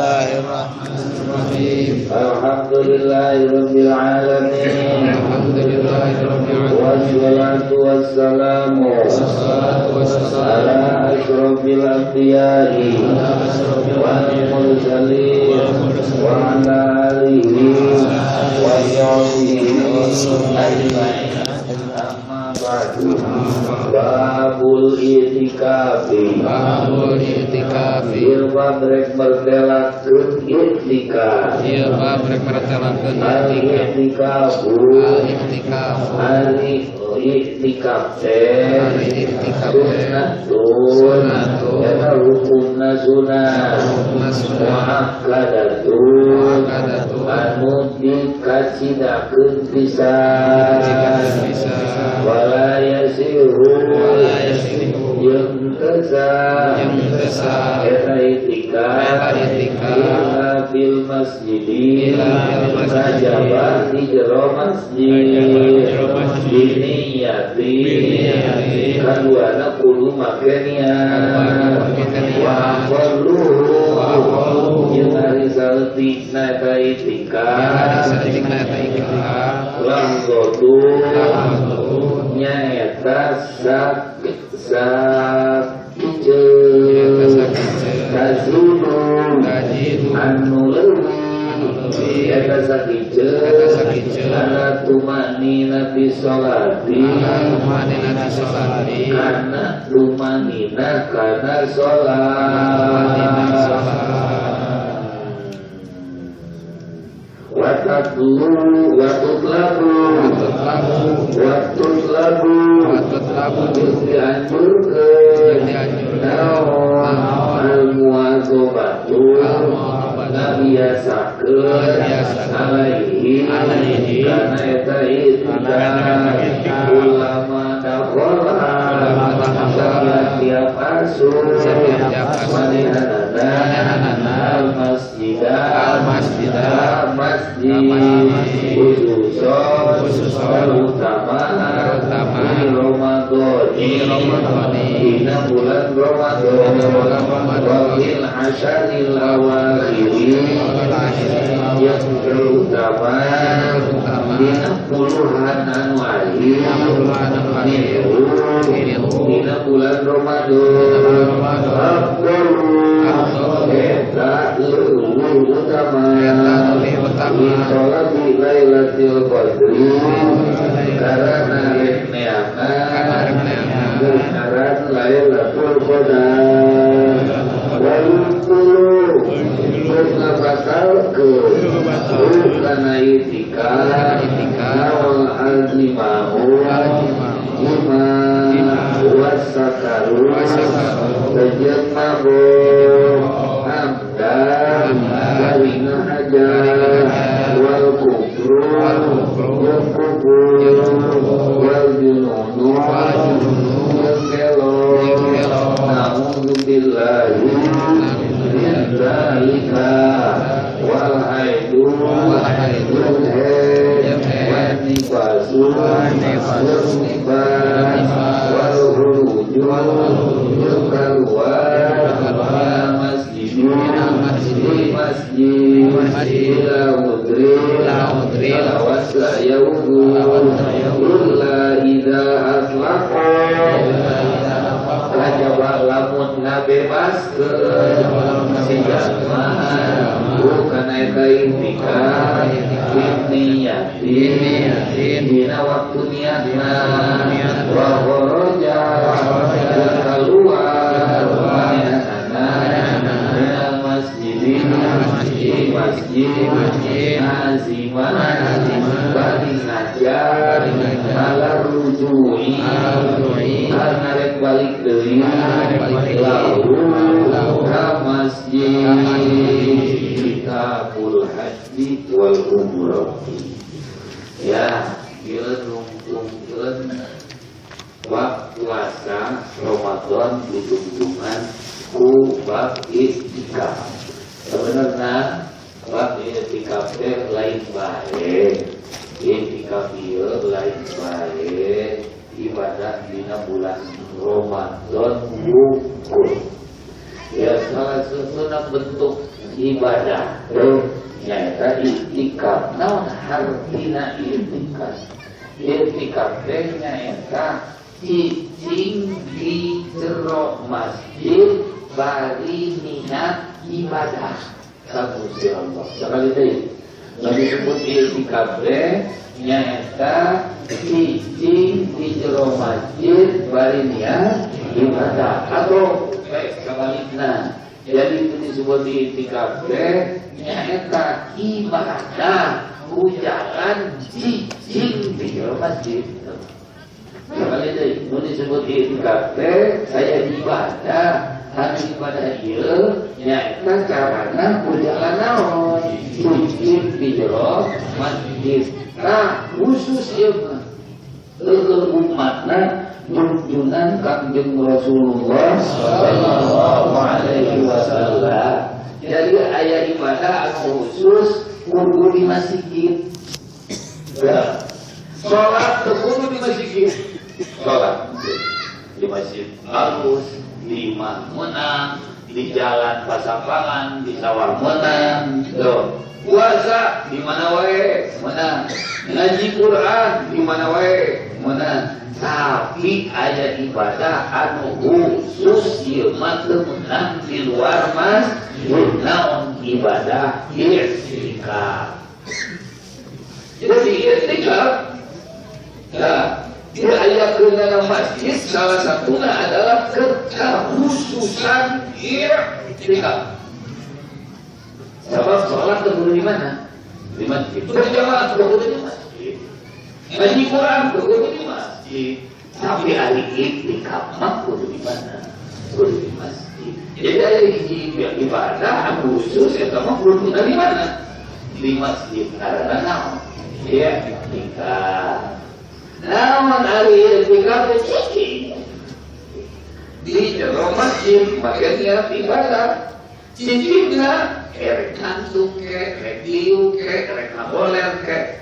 Bismillahirrahmanirrahim. Alhamdulillahirabbil alamin. Alhamdulillahirabbil alamin. Wassalatu wassalamu ala asyrafil anbiya'i wal mursalin wa ala alihi wa sahbihi ajma'in. Amma ba'du. Babul i'tikafi. Babul i'tikafi. Ieu bab rek mertelakeun i'tikaf. Ieu bab rek mertelakeun i'tikaf. Al-i'tikafu. Al-i'tikafu. Ari i'tikaf teh sunnatun. Eta hukumna sunnah. Muakkadatun. Anu dikasidakeun pisan. Wala yasihu jeung teu sah eta i'tikaf illa fil masjidi kajaba di jero masjid biniyati kaduana kudu make niat wa aqalluhu jeung ari saeutikna eta i'tikaf lahzatu nyaeta sakiceun tazidu anu leuwih eta sakiceun ala tumanina fi sholati kana tumanina kana sholat watatlu watutlabu watutlabu dianjurkeun naon al-muwazabatu ngabiasakeun alaihi kana eta i'tikaf ulama dakhala setiap asup manehanana al-masjida masjid khususon terutama di Ramadan dina bulan Ramadan wa fil asyaril awakhir yang terutama dina puluhan anu akhir dina bulan Ramadan afdalu eta leuwih utama Sholabi Lailatul Qadri karena rek neangan ngaran Lailatul Qadar wa yukulu ngabatalkeun kana i'tikaf naon al-jima'u jima wasakaru jeung mabok amdan bari ngahajar wal kufru jeung kufur wal jununu jeung gelo na'udzubillahi min dzalika wal haidu jeung haid wan nifasu jeung nifas wal khuruju jeung kaluar minal masjid masjid ila udri lawas la yaudu illa idza atlaqa kajaba lamun ngabebaskeun si jalma kana eta i'tikaf niyatin dina waktu niatna wa kharaja kaluar manehanana minal masjid masjid azimah bari ngajar ala rujui karena rek balik deui lahu ka masjid kitabul haji wal umrah. Ya, ieu nungtungkeun bab puasa Ramadan ditungtungan ku bab i'tikaf. Sebenarnya bab i'tikaf teh lain bae. I'tikaf ieu lain bae ibadah dina bulan Ramadan wungkul. Ya salah satu bentuk ibadah nyaeta iktikaf. Naon hartina iktikaf? Iktikaf teh nyaeta cicing di jero masjid bari niat ibadah ka Gusti Allah. Sekali deui lamun disebut iktikaf teh nyaeta cicing di jero masjid bari niat ibadah atau baik sebaliknya. Jadi itu disebut iktikaf teh nyaeta ibadah ujaran cicing di jero masjid. Sekali deui mun disebut iktikaf teh saya ibadah, anu ibadah ieu nyaeta carana ujaran naon? Cicing di jero masjid. Nah, khusus ieu mah eueuh umatna junjungan Kangjeng Rasulullah sallallahu alaihi wasallam. Jadi aya ibadah khusus kudu di masjid. Ya. Salat teu kudu di masjid. Salat di masjid halus, di imah meunang, di jalan pasampangan, di sawah meunang. Tuh. Puasa di mana wae meunang. Ngaji Quran di mana wae meunang. Tapi aya ibadah anu khusus ieu mah teu meunang di luar masjid. Naon ibadah i'tikaf. Jadi i'tikaf nah, dia aya dalam masjid salah satunya adalah kekhususan i'tikaf. Sebab sholat teu kudu di mana? Di masjid. Berjamaah teu kudu di masjid. Ngaji Quran teu kudu di masjid. Tapi ari iktikaf mah kudu di mana? Kudu di masjid. Jadi aya hiji ibadah khusus eta mah kudu di mana? Di masjid. Karena naon? Ya iktikaf. Naon ari iktikaf teh cicing di jero masjid make niat ibadah. Cicingna erek ngantuk ke, erek diuk ke, erek ngaboler ke.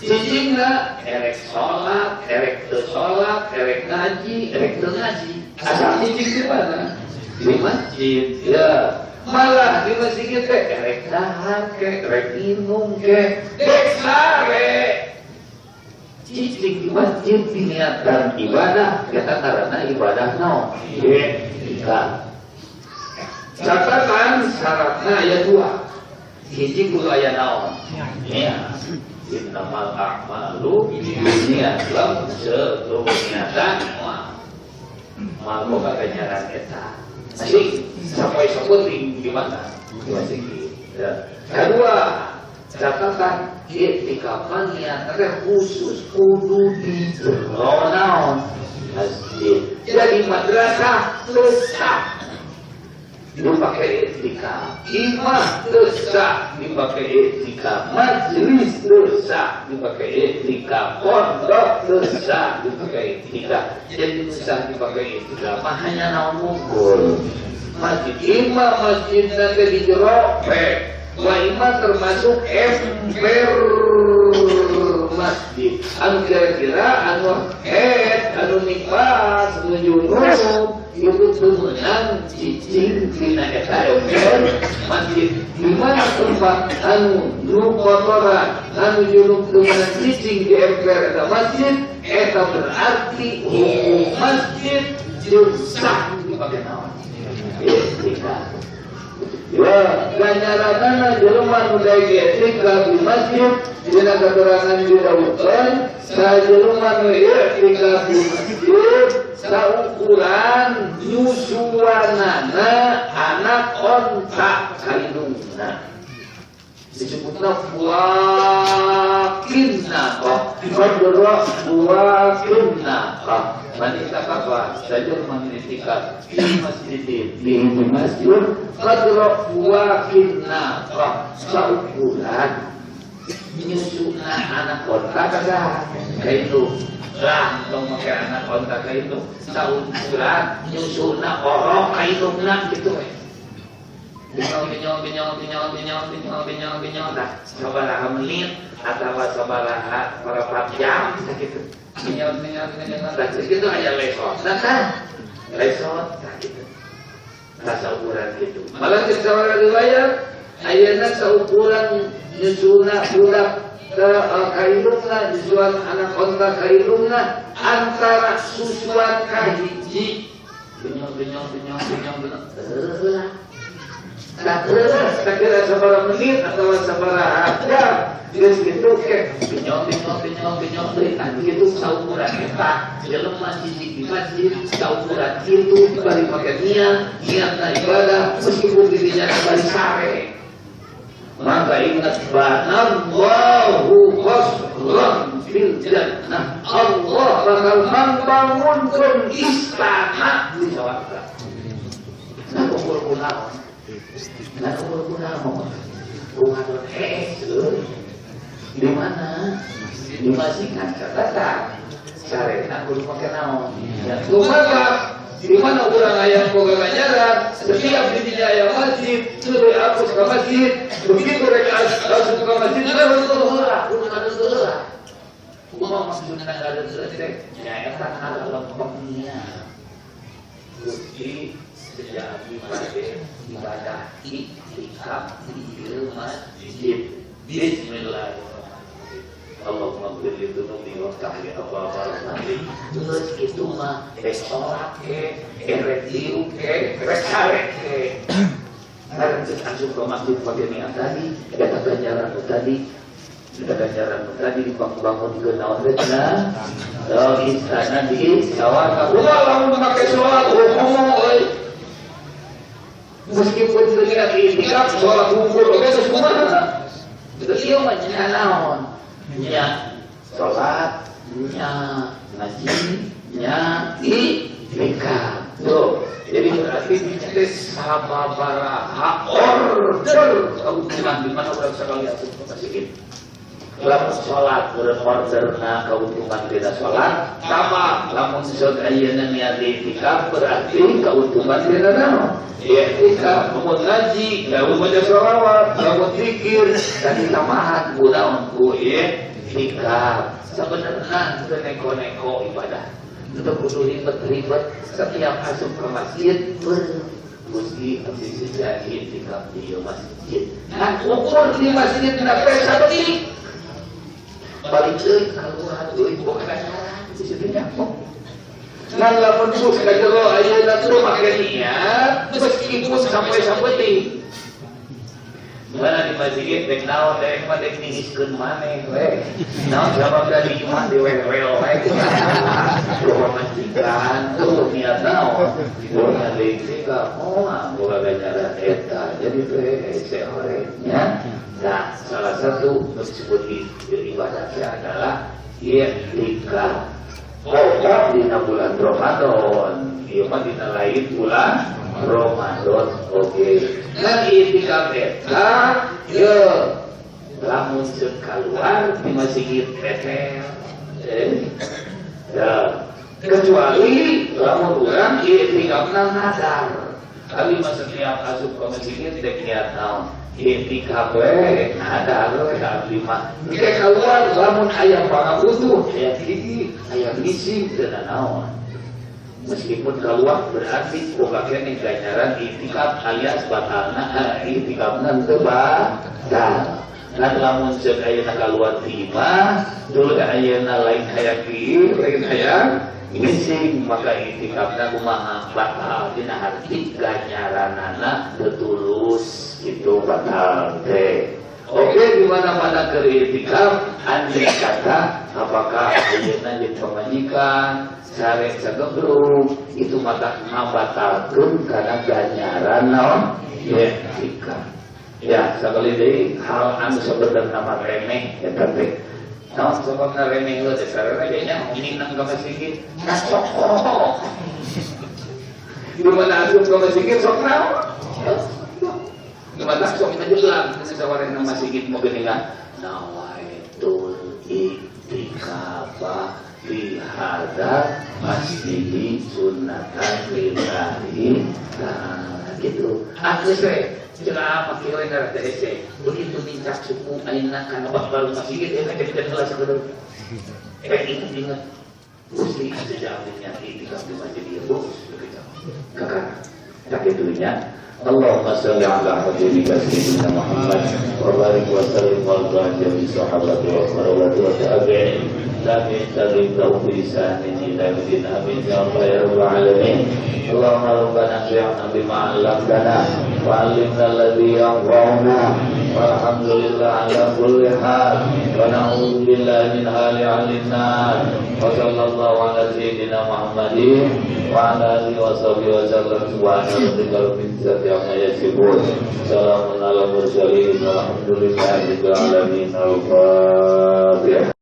Cicingna erek sholat, erek teu sholat, erek ngaji, erek teu ngaji. Asal cicing di mana? Di masjid. Ya. Malah di masjid teh erek dahar ke, erek minum ke, dek sare. Cicing di masjid diniatkan ibadah, eta karena ibadah naon? Iktikaf. Catatan syaratnya aya dua. Hiji kudu aya naon? Niat. Innamal a'malu binniyat. Lamun teu niatan moal. Moal boga ganjaran eta. Masih sampai sapenting di mana? Di masjid. Ya. Kedua, catatan iktikaf niat teh khusus kudu di jero naon? Masjid. Jadi madrasah teu sah dipakai iktikaf, imah teu sah dipakai iktikaf, majelis teu sah dipakai iktikaf, pondok teu sah dipakai iktikaf. Jadi sah dipakai iktikaf mah hanya naon mungkul. Masjid imah masjid nanti di jero wa imah termasuk emper masjid. Anu kira-kira anu head, anu nikmat, anu junub itu meunang cicing dina eta emper masjid. Di mana tempat anu nu kotoran, anu junub teu meunang cicing di emper eta masjid, eta berarti hukum masjid jeung sah dipake naon? Iktikaf. Ya, ganjaranana jelema nu daek iktikaf di masjid dina keterangan didawuhkeun sajelema nu iktikaf di masjid saukuran nyusuanana anak onta kaindungna. Disebutna buakinna qadra buakinna man ittaqafa sajur man itikaf fi masjidin di masjid qadra buakinna saukuran nyusuna anak onta kagak kaindung lah tong make anak onta kaindung saukuran nyusuna orok kaindungna gitu we. Binyong binyong binyong binyong binyong binyong binyong binyong dah sabaraha menit atawa sabaraha berapa jam sakitu. Binyong binyong binyong dah sakitu aya lesot. Nah kan lesot sakitu. Tasaukuran gitu. Malah secara riwayat ayeuna saukuran nyusuna budak ka indungna, nyusuan anak onta ka indungna antara susuan ka hiji benyong benyong benyong benyong benyong heula. Tah heula sakira sabaraha menit atawa sabaraha jam geus kitu ke benyong benyong benyong benyong deui tah kitu saukuran eta jelema hiji di masjid saukuran kitu bari make niat niatna ibadah meskipun dirinya bari sare. Maka ingat banallahu qasran fil jannah. Allah bakal membangunkan istana di surga. Nah, kumpul kunaon? Nah, kumpul kunaon? Kunaon di mana? Di masjid kan catatan. Sarena kudu make naon? Ya, kumaha? Di mana urang aya boga ganjaran, setiap di dinya aya masjid, tuluy asup ka masjid, begitu rek asup ka masjid, heula kudu ngadeukeuh heula. Kumaha maksudna ngadeukeuh teh? Nyaeta ngalempengnya. Gusti sejak abdi bade ibadah iktikaf di ieu masjid. Bismillahirrahmanirrahim. Allahumma ighfir li dzunubi waftah li abwaaba rahmatik. Geus kitu mah rek salat ke, rek diuk ke, rek sare ke. Karena geus asup ke masjid pake niat tadi, eta ganjaran nu tadi, eta ganjaran nu tadi dibangun ke naon teh cenah? Oh, istana di sawarga. Ulah lamun make salat komo euy. Meskipun teu niat itikaf salat hukum oge geus kumaha? Geus ieu mah nya naon? Nya salat, nya ngaji, nya itikaf. Tuh, jadi berarti teh sababaraha order keuntungan di mana urang sekali asup ke masjid. Lamun salat urang orderna keuntungan dina salat, tambah lamun seut ayeuna niat itikaf berarti keuntungan dina naon? Itikaf, lamun ngaji, lamun maca sholawat, lamun zikir, tadi tambahan ku naon ku itikaf. Sebenarnya teu neko-neko ibadah. Teu kudu ribet-ribet setiap asup ke masjid Gusti abdi sejak itikaf di masjid. Nah, ukur di masjid na teh sabetik. Balik deui kaluar deui boga ganjaran di situ nyamuk. Ngan lamun sus ka jero ayeuna teu make niat meskipun sampai sapeting. Mana di masjid dek naon dek mah dek niiskeun maneh we. Naon sababna di imah di wewe we. Loba majikan tuh niat naon. Boga itikaf moal boga ganjaran eta. Jadi teh hese hore nya. Nah, salah satu disebut ibadah adalah itikaf. Pokok dina bulan Ramadan, ieu mah dina lain bulan Ramadan. Oke. Nah, itikaf eta ye lamun ceuk kaluar di masjid betel. Ya, kecuali lamun urang itikafna nazar. Kali mah setiap asup ka masjid dek niat naon? Itikaf we, nadar we ka abdi mah. Engke kaluar lamun aya pangabutuh, aya gigi, aya misi teu naon. Meskipun keluar berarti boga keneh ganjaran itikaf alias batalna itikafna teu batal. Ngan lamun ceuk ayeuna kaluar ti imah, dulu ayeuna lain hayang kieu, lain hayang ngising, maka itikafna kumaha batal dina harti ganjaranana teu tulus itu batal teh. Oke, di mana-mana keur itikaf andai kata apakah ayeuna jeung pamajikan sare sagebrug itu mata ngabatalkeun kana ganjaran naon itikaf. Ya, sakali deui hal anu sabenerna mah remeh eta teh. Naon sababna remeh heuh teh sarana ge nya minang ka masjid nah sok. Di mana asup ka masjid sok naon? Di mana sok ngajelang sawarehna masjid mah geuningan nawaitul itikafa fi hadza masjidi sunnatan lillahi ta'ala gitu. Ah geus we cenah make we ngaran teh hese. Begitu nincak suku ayeuna kana baru masjid eta jadi heula sakedeung. Ingat ingat Gusti sejak niat itikaf di masjid ieu bos begitu. Kakak. Sakitunya Allahumma shalli ala habibika sayyidina Muhammad wa barik wa sallim wa ala sahabati wa qarabati wa tabi'in tabi'in tabi'in taufisanin ila bidin amin ya Allah ya rabbal alamin. Allahumma rabbana anfa'na bima 'allamtana wa 'allimna alladhi yanfa'una walhamdulillah ala kulli hal wa na'udzu billahi min hali ahli an-nar. Wa sallallahu ala sayyidina Muhammadin wa ala alihi wa sahbihi wa sallam. Subhana rabbika rabbil izzati amma yasifun. Salamun ala mursalin walhamdulillahi rabbil alamin. Al-Fatihah.